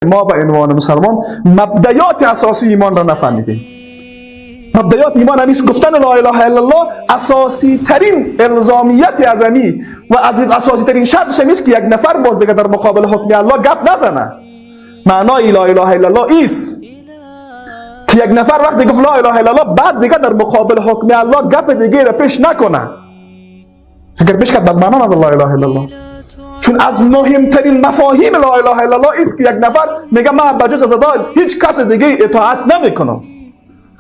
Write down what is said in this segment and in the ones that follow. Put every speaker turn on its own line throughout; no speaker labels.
ما به عنوان مسلمان مبدیات اساسی ایمان را نفهمیدیم. مبدیات ایمان همیست گفتن لا اله الا الله اساسی ترین الزامیت ازمی و از اساسی ترین شرطش همیست که یک نفر باز دیگه در مقابل حکم الله گپ نزنه. معنای لا اله الا الله ایست که یک نفر وقتی گفت لا اله الا الله بعد دیگه در مقابل حکم الله گپ دیگه را پیش نکنه. اگر پیش کرد باز معنا نداره لا اله الا الله. چون از مهمترین مفاهیم لا اله الا الله است که یک نفر میگه من بجز از خدا هیچ کس دیگه اطاعت نمیکنم،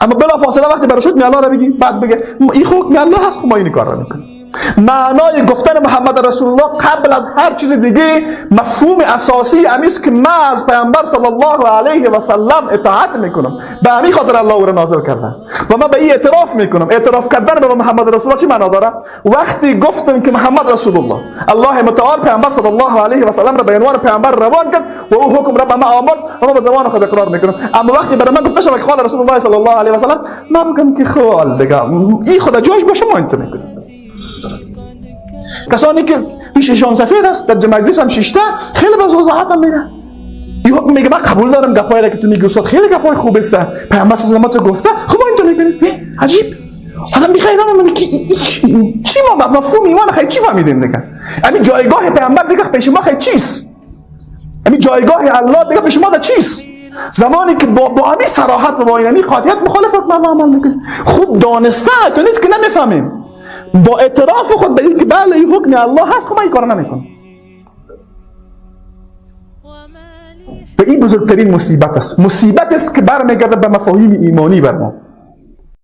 اما بلا فاصله وقتی برای حکم الله را بگی بعد بگه این حکم الله هست، خب ما این کار را میکنیم. معنای گفتن محمد رسول الله قبل از هر چیز دیگه مفهوم اساسی امیست که من از پیامبر صلی الله علیه و سلم اطاعت میکنم، به همین خاطر الله او را نازل کرده و من به این اعتراف میکنم. اعتراف کردن به محمد رسول الله چی معنا داره؟ وقتی گفتم که محمد رسول الله، الله متعال پیامبر صلی الله علیه و سلم را به عنوان پیامبر روان کرد و او حکم را به من آورد و من به زبان خود اقرار میکنم. اما وقتی برای من گفته شود که قال رسول الله صلی الله علیه و سلم، من بگم که خال دیگه این خدا جایش باشه ما اینطور میکنیم. کسانی که ریششان سفید است در مجلس هم شیشته خیلی باز وضاحت هم میگه، این حکم میگه من قبول دارم گپایی که تو میگی استاد خیلی گپای خوب است، پیامبر صلی الله علیه و گفته، خب ما اینطور میکنیم. عجیب آدم میخواد اینا که چی ما مفهوم ایمان خیلی چی فهمیدیم دیگه؟ همین جایگاه پیامبر دیگه پیش ما خیلی چیست؟ همین جایگاه الله دیگه پیش ما ده چیست؟ زمانی که با همین صراحت و با این قاطعیت مخالف حکم الله عمل میکنیم، خوب دانسته تو نیست که نمیفهمیم، با اعتراف خود به اینکه بله این حکم الله هست، خب من این کارو نمیکنم. و این بزرگترین مصیبت است، مصیبت است که برمیگرده به مفاهیم ایمانی بر ما.